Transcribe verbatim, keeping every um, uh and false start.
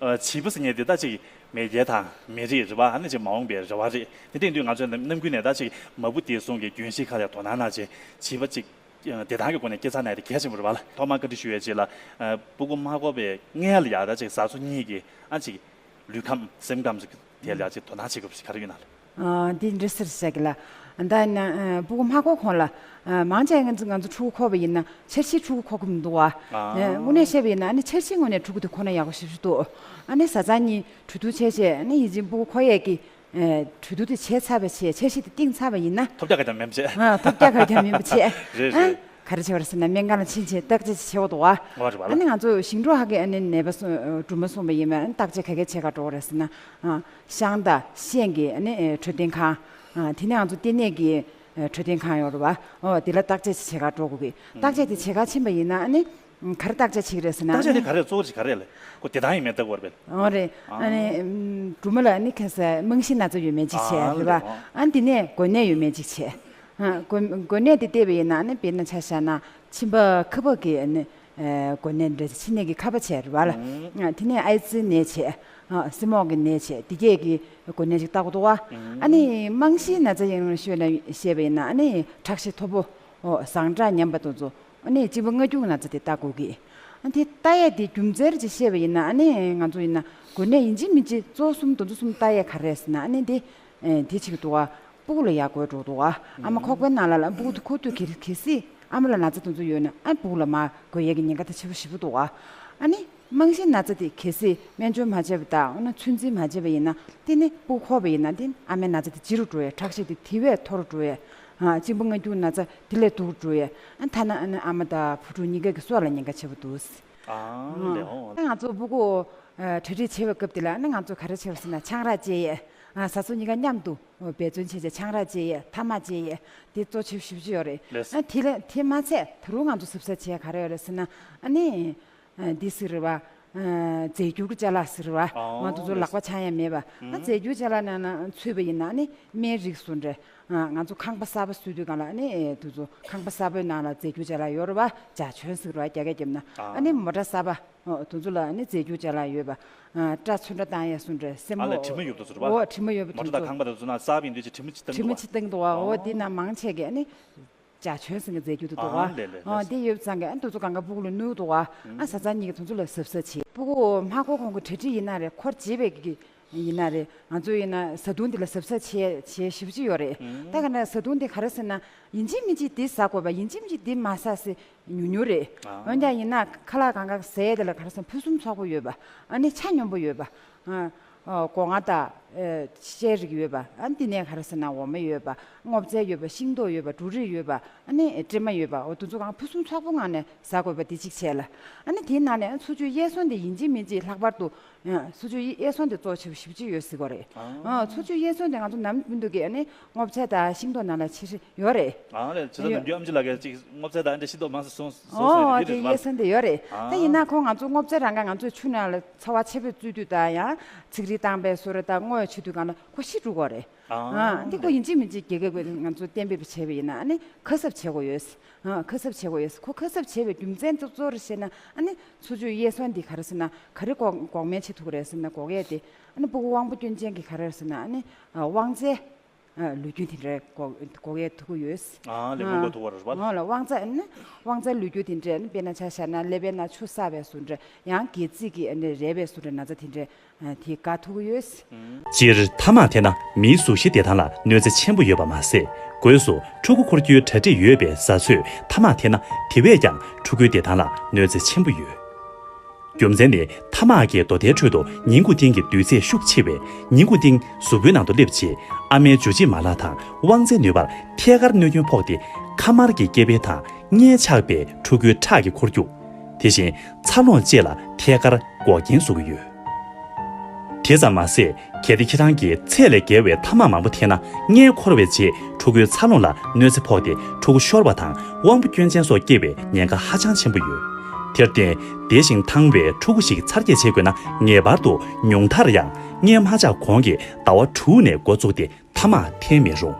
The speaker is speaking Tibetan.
བྱིས་པ་ཟེར་མཁན་དེ་ད་ཅིག་མེས་རྒྱལ་དང་མི་རིགས་རེད་པ། ཨ་ནི་ཅིག་མ་འོངས་པའི་རེ་བ་རེད། དེ་འདྲ་ཡིན་དུས་ང་ཚོའི་ནམ་རྒྱུན་ནས་ད་ཅིག་མ་བུ་དེ་ཚོ་གི་རྒྱུན་ཤེས་ཁ་ལ་དོ་སྣང་གནང་བྱས་བྱིས་པ་ཅིག་བདེ་ཐང་གི་སྒོ་ནས་སྐྱེ་འཚར་གནང་ཡ་དེ་གལ་ཆེན་པོ་རེད་པ་ལ། ཐོག་མར་བཀའ་འདྲི་ཞུ་ཡས་ཅིག་ལ། སྤུ་གུ་མ་འགོར་བའི་སྔོན་ལ་ཡ་ད་ཅིག་བཟའ་ཚོ་གཉིས་ཀྱིས་ཨ་ཅིག་ལུས་ཁམས་སེམས་ཁམས་ཅིག་དེ་ལ་ཡ་ཅིག་དོ་སྣང་བྱེད་དགོས་པ་ཞིག་ག་རེ་ཡོད་ན་ལ། ཨ་འདི་འདྲ་ཟེར་བཤད་གི་ལ། ད་ན་ཨ་སྤུ་གུ་མ་འཁོར་གོང་ལ། ཨ་མང་ཆེ་ང་ཚོ་ང་ཚོ་ཕྲུ་གུ་འཁོར་བ་ཡིན་ན་འཆར་གཞིའི་ཕྲུ་གུ་འཁོར་གི་མི་འདུག་བ། ཨ་དངོས་གནས་བཤད་པ་ཡིན་ན་ཨ་ནི་འཆར་གཞིའི་ངོས་ནས་ཕྲུ་གུ་དེ་འཁོར་ན་ཡག་པོ་ཞེ་པོ་ཅིག་འདུག་ཨ་ནི་བཟའ་ཚང་གཉིས་གྲོས་བསྡུར་བྱས་བྱས་ཨ་ནི་ཡིན་གཅིག་སྤུ་གུ་འཁོར་ཡས་ཀྱི་ཨ་གྲོས་བསྡུར་དེ་བྱས་ཚར་བ་བྱས། འཆར་གཞི་དེ་བཏིང་ཚར་བ་ཡིན་ན། ཐོབ་རྒྱ་ག་ཀྱང་མིན་པ་བྱས། ཨ་ཐོབ་རྒྱ་ག་ཀྱང་མིན་པ་བྱས། རེད་ཨ་རེད། ག་རེ་བྱེད་པ་རེད་ཟེར་ན་སྨན་ཁང་ལ་ཕྱིན་བྱས་བརྟག་དཔྱད་ཅིག་བྱེད་དགོས་འདུག་བ། ཨ་རེད་པ་ལ། ཨ་ནི་ང་ཚོ་ཞིང་འབྲོག་ཁ་གི་ཨ་ནི་ནད་པ་སྲུང་སྦྲུམ་མ་སྲུང་བ་ཡིན་པ་ཨ་ནི་བརྟག་དཔྱད་ག་གེ་བྱེད་ག་འགྲོ་དགོས་རེད་ཟེར་ན། ཨ་ཤང་དང་ཤན་གྱི་ཨ་ནི་ཨེ་འཕྲོད་བསྟེན་ཁང་། ཨ་དེ་ནས་ང་ཚོ་ལྟེ་གནས་ཀྱི་ཨེ་འཕྲོད་བསྟེན་ཁང་ཡོད་རེད་བ། ཨོ་དེ་ལ་བརྟག་དཔྱད་ཅིག་བྱེད་ག་འགྲོ་དགོས་གི། བརྟག་དཔྱད་དེ་བྱེད་ག་ཕྱིན་པ་ཡིན་ན་ཨ་ནི་ཨ་ག་རེ་བརྟག་དཔྱད་བྱེད་ཀྱི་རེད་ཟེར་ན་བརྟག་དཔྱད་ཨ་དེ་ནི་ག་རེ་གཙོ་བོ་ཅིག་ག་རེ་ལས་ཁོ་བདེ་ཐང་ཡིན་མིན་བལྟ་དགོས་རེད་པས། ཨོ་རེད། ཨ་ཨ་ནི་ཨ་སྦྲུམ་མ་ལ་ཨ་ནི་ཁ་སང་རྨང་གཞིའི་ན་ཚ་ཡོད་མེད་ཅིག་བྱས་ཨ་རེད་པ། ལས་ཨ་ནི་དེ་ནས་འགོས་ནད་ཡོད་མེད་ཅིག་བྱས། ཨ་འགོས་འགོས་ནད་དེ་བལྟས་པ་ཡིན་ན་ཨ་ནི་དཔེར་ན་ཆ་བཞག་ན་མཆིན་པ་ཁ་པགས་ཀྱི་ཨ་ནི་ཨ་འགོས་ནད་འདྲ་ཅིག་མཆིན་ནད་ཀྱི་ཁ་པ་བྱས་རེད་པ་ལ། ཨ་དེ་ནས་ཨའི་ཙི་ནད་བྱས། ཨ་སྲིན་མོག་གི་ནད་བྱས། དེ་གས་ཀྱི་འགོས་ནད་ཅིག་བལྟ་དགོས་འདུག་བ། ཨ་ནི་རྨང་གཞིའི་ན་ཚ་ཡིན་ཤོད་ན་བཤད་པ་ཡིན་ན་ཨ་ནི་ཁྲག་ཤེད་མཐོ་པོ། ཨོ་ཟངས་ཁྲག་ཉམས་པ་དེ་ཚོ། ཨ་ནི་གཅིན་པ་མངར་སྐྱུག་ན་ཚ་དེ་བལྟ་དགོས་ཀྱི། ཨ་དེ་བལྟ་ཡས་དེ་རྒྱུ་མཚན་ཅིག་བཤད་པ་ཡིན་ན་ཨ་ནི་ང་ཚོ་ཡིན་ན་འགོས་ནད་ཡིན་གཅིག་མིན་གཅིག་གཙོ་བོ་གསུམ་དེ་ཚོ་གསུམ་བལྟ་ཡས་ག་རེ་རེད་ཟེར་ན་ཨ་ནི་དེ། ཨེ་དེ་གཅིག་འདུག་བ། སྤུ་གུ་ལ་ཡག་དགོས་འགྲོ་འདུག་བ། ཨ་མ་ཁོག་པའི་ནང་ལ་ལ་སྤུ་གུ་དེ་འཁོར་དུས་གལ་གལ་སྲིད་ཨ་མ་ལ་ན་ཚ་དེ་ཚོ་ཡོད་ན་ཨ་སྤུ་གུ་ལ་མར་འགོས་ཡས་ཀྱི་ཉེན་ཁ་དེ་ཆེ་པོ་ཞེ་པོ་འདུག་བ། ཨ་ནི་རྨང་གཞིའི་ན་ཚ་དེ་གལ་སྲིད་སྨན་བཅོས་མ་བྱས་པ་དང་འོ་ན་ཚོད་འཛིན་མ་བྱས་པ་ཡིན་ན་དེ་ནི་སྤུ་གུ་འཁོར་བ་ཡིན་ན་དེ་ཨ་མའི་ན་ཚ་དེ་ལྗིད་རུ་འགྲོ་ཡས། ཁྲག་ཤེད་དེ་དེ་བས་མཐོ་རུ་འགྲོ་ཡས། ཨ་གཅིན་པ་མངར་སྐྱུག་ན་ཚ་དེ་ལས་སྡུག་རུ་འགྲོ་ཡས། ཨ་ཐ་ན་ཨ་ནི་ཨ་མ་དང་བུ་ཕྲུག་གཉིས་ཀ་གི་སྲོག་ལ་ཉེན་ཁ་ཆེ་པོ་འདུག་ཨ་ལེ་ཨོ། ང་ཚོ་སྤུ་གུ་ཨ་གྲ་སྒྲིག་བྱེད་པའི་སྐབས་དེ་ལ་ཨ་ནི་ང་ཚོ་ག་རེ་བྱེད་པ་ཟེར་ན་ཆང་རག་བཅད་ཡས། ཨ་བཟའ་ཚོ་གཉིས་ཀ་མཉམ་དུ་འབད་བརྩོན་བྱས་བྱས་ཆང་རག་བཅད་ཡས་ཐ་མག་བཅད་ཡས་དེ་གཙོ་ཆེ་ཞེ་པོ་ཅིག་ཡོད་རེད། ལགས་སོ། ཨ་དེ་ལ་དེ་མ་ཚད་ད་རུང་ང་ཚོ་གཟབ་གཟབ་བྱེད་ཡས་ག་རེ་ཡོད་རེད་ཟེར་ན་ཨ་ནི། ཨ་འདི་ཟེར་བ། ཨ་རྫས་འགྱུར་ཅ་ལག་ཟེར་བ། ཨོ་ང་ཚོ་ཚོ་ལག་པ་འཆང་ཡ་མེད་པ། ཨ་ཨུམ། རྫས་འགྱུར་ཅ་ལག་ནང་ན་ཚུད་པ་ཡིན་ན་ཨ་ནི་སྨན་རིགས་སུ་འདྲ། ཨ་ང་ཚོ་ཁང་པ་གསར་པ་བཟོ་དུས་སྒང་ལ་ཨ་ནི་དེ་ཚོ་ཁང་པ་གསར་པའི་ནང་ལ་རྫས་འགྱུར་ཅ་ལག་ཡོད་རེད་པ། ཇ་ཆོན་ཟེར་བ་རྒྱ་སྐད་རྒྱབ་ན། ཨ་ཨ་ནི་མོ་ཊ་གསར་པ། ཨོ་དེ་ཚོ་ལ་ཨ་ནི་རྫས་འགྱུར་ཅ་ལག་ཡོད་པ། ཨ་སྐྲ་ཚོན་ཁྲ་བཏང་ཡས་སུ་འདྲ་སེན་ཨ་མོ། ལས་དྲི་མ་ཡོད་དུ་ཟེར་བ། ཨོ་དྲི་མ་ཡོད་པ་མོ་ཊ་དེ་དང་ཚོ། ཁང་པ་དང་ཚོ་ན་གསར་པ་ཡིན་དུས་ཅི་དྲི་མ་ཅི་བཏང་དྲི་མ་གི་བ། ཅི་བཏང་འདུག་བ། ཨོ་ཨོ་དེ་ན་མང་ཆེ་གི་ཨ་ནི། ཇ་ཆོན་ཟེར་གི་རྫས་འགྱུར་དེ་འདུག་བ། ཨ་ལེ་ལེ་ལེ། ཨ་དེ་ཡོད་ཙང་གི་ཨ་དེ་ཚོ་གང་ག་སྤུ་གུ་ལ་ནུས་འདུག་བ། ཨ་བཟའ་ཚང་གཉིས་ཀྱི་དེ་ཚོ་ལ་གཟབ་གཟབ་བྱེད། སྤུ་གུ་མ་འཁོར་གོང་གི་གྲ་སྒྲིག་ཡིན་ན་རེད། འཁོར་རྗེས་པའི་གི་ཡིན་ན་རེད། ང་ཚོ་ཡིན་ན་བཟའ་བཏུང་འདི་ལ་གཟབ་གཟབ་བྱེད་བྱེད་ཞེ་པོ་ཅིག་ཡོད་རེད། ད་ག་ན་བཟའ་བཏུང་འདི་ག་རེ་ཟེར་ན་ཡིན་གཅིག་མིན་གཅིག་འདི་ཟ་དགོས་པ་ཡིན་གཅིག་མིན་གཅིག་འདི་མ་ཟ་ཟེར་ཉུང་ཉུང་རེད། ཨ་འོན་ཀྱང་ཡིན་ན་ཁ་ལག་གང་ག་ཟས་དེ་ལ་ག་རེ་ཟེར་ན་ཕུན་སུམ་ཚོགས་པོ་ཡོད་པ། ཨ་ནི་ཆ་སྙོམས་པོ་ཡོད་པ། ཨ། ཨ་སྒོ་ང་དང་། ཨེ་ཤའི་རིགས་ཡོད་པ། ཨ་འདི་ནས་ག་རེ་ཟེར་ན་འོ་མ་ཡོད་པ། སྔོ་ཚལ་ཡོད་པ། ཤིང་ཏོག་ཡོད་པ། འབྲུ་རིགས་ཡོད་པ། ཨ་ནི་སྲན་མ་ཡོད་པ། འོ་དེ་ཚོ་གང་ཕུན་སུམ་ཚོགས་པོ་ངང་ནས་ཟ་དགོས་པ་འདི་གཅིག་བྱས་ལ། ཨ་ནི་དེའི་ནང་ནས་ཨ་འཚོ་བཅུད་ཡས་ཟོན་དེ་ཡིན་གཅིག་མིན་གཅིག་ལྷག་པར་དུ། ཨ་འཚོ་བཅུད་ཡས་ཟོན་དེ་གཙོ་ཆེ་བ་ཞེ་པོ་ཅིག་ཡོད་ཟེར་གོ་རེད། ཨ་འཚོ་བཅུད་ཡས་ཟོན་དེ་ང་ཚོ་ནམ་རྒྱུན་དུ་གི་ཨ་ནི་སྔོ་ཚལ་དང་ཤིང་ཏོག་ནང་ལ་ཕྱེ་ཡོད་རེད། ཨ་ལས་ཇི་ལྟར་ཡོད། ནམ་རྒྱུན་ཨེམ་ཆི་ལགས་ཀྱིས་ཅིག་སྔོ་ཚལ་དང་ཨ་འདྲ་ཤིང་ཏོག་མང་ཙམ་བཟོས་བཟོས་ཨོ་ཡོད་དེ་རེད་པ། ཡས་ཟོན་དེ་ཡོད་རེད། ཨ་ད་ཡིན་ན་ཁོ་ང་ཚོ་སྔོ་ཚལ་རང་ག་ང་ཚོའི་ཆུ་ནང་ལ་ཚ་བ་ཆེ་བོས་བཙུད་དུས་དང་ཡང་ཚིག་རིས་བཏང་པའི་བཟོ་འདྲ་དང་སྔོ་བྱེད་དུས་སྒང་ལ་ཁོ་ཤི་འགྲོ་གི་རེད། ཨ་ཨ་འདི་ཁོ་ཡིན་གཅིག་མིན་གཅིག་དགེ་རྒན་ང་ཚོ་གཏན་འབེབས་བྱས་པ་ཡིན་ན་ཨ་ནི་ཁ་གསབ་བྱེད་དགོས་ཡོད། ཨ་ཁ་གསབ་བྱེད་དགོས་ཡོད། ཁོ་ཁ་གསབ་བྱས་པའི་རྒྱུ་མཚན་གཙོ་གཙོ་བོར་བཤད་ན་ཨ་ནི་འཚོ་བཅུད་ཡས་ཟོན་འདི་ག་རེ་ཟེར་ན་ག་རེ་འགོག་འགོག་སྨན་བྱེད་ཐུབ་ཀྱི་རེད་ཟེར་ན་འགོག་ཡས་དེ་ཨ་ནི་སྤུ་གུ་དབང་པོ་སྐྱོན་ཅན་གྱི་ག་རེ་རེད་ཟེར་ན་ཨ་ནི་ཨ་དབང་རྩའི། ཨ་ལུས་རྒྱུ་དེ་འདྲའི་འགོག་འགོག་ཡས་ཐུབ་ཀྱི་ཡོད། ཨ་ལས་སྔོན་འགོག་ཐུབ་པ་རེད་པ། ཨ་ལ་དབང་རྩ་ཨ་ནི་དབང་རྩའི་ལུས་རྒྱུ་དེ་འདྲའི་ཨ་ནི་དཔེར་ན་ཆ་བཞག་ན་ཀླད་པའི་ནང་ཆུ་བསགས་པའི་བཟོ་འདྲ་ཡང་སྒལ་ཚིགས་ཀྱི་ཨ་ནི་རལ་པའི་བཟོ་འདྲ་ན་ཚ་དེ་འདྲའི་ཨ་དེ་འགོག་ཐུབ་ཀྱི་ཡོད། སྤྱིར་ཐ་མག་འཐེན་ན་མིའི་གཟུགས་གཞི་བདེ་ཐང་ལ་གནོད་འཚེ་ཆེན་པོ་ཡོད་པ་མ་ཟད། སྒོས་སུ་ཕྲུ་གུ་འཁོར་རྒྱུའི་གྲ་སྒྲིག་ཡོད་པའི་བཟའ་ཚོས་ཐ་མག་འཐེན་ན་དེ་བས་ཀྱང་ཕྲུ་གུའི་བདེ་ཐང་ལ་གནོད་འཚེ་ཆེན་པོ་ཡོད། རྒྱུ་མཚན་ནི་ཐ་མག་གིས་འདོད་ལྷའི་ཁྲོད་དུ་ཉིན་གུང་སྟེང་གི་འདུས་ཚད་ཤུགས་ཆེ་བས། ཉིན་གུང་སྟེང་གཟུགས་པོའི་ནང་དུ་སླེབས་རྗེས་ཨ་མའི་འཇུ་བྱེད་མ་ལག་དང་དབང་རྩའི་ནུས་པར་ཐད་ཀར་གནོད་སྐྱོན་ཕོག་སྟེ། ཁ་དམར་གྱི་སྐྱེ་འཕེལ་དང་མངལ་ཆགས་པའི་ཕྲུ་གུའི་ཁྲག་གི་འཁོར་རྒྱུག་དེ་བཞིན་འཚར་ལོངས་བཅས་ལ་ཐད་ཀར་འགོག་རྐྱེན་བཟོ་གི་ཡོད། དེ་ཙམ་མ་ཟད། གལ་ཏེ་ཁྱེད་རང་གིས་ཚད་ལས་བརྒལ་བའི་ཐ་མག་མང་པོ་འཐེན་ན། མངལ་འཁོར་བའི་རྗེས་ཕྲུ་གུའི་འཚར་ལོངས་ལ་གནོད་འཚེ་ཕོག་སྟེ། ཕྲུ་གུ་ཤོར་བ་དང་དབང་པོ་སྐྱོན་ཅན་སོགས་སྐྱེ་བའི་ཉེན་ཁ་ཧ་ཅང་ཆེན་པོ་ཡོད། དེར་བརྟེན། བདེ་ཞིང་ཐང་བའི་ཕྲུ་གུ་ཞིག་འཚར་སྐྱེད་བྱེད་དགོས་ན། ངེས་པར་དུ་ཉུང་མཐར་ཡང་མངལ་མ་ཆགས་གོང་གི་ཟླ་བ་དྲུག་ནས་འགོ་བཙུགས་ཏེ་ཐ་མག་འཐེན་མི་རུང་།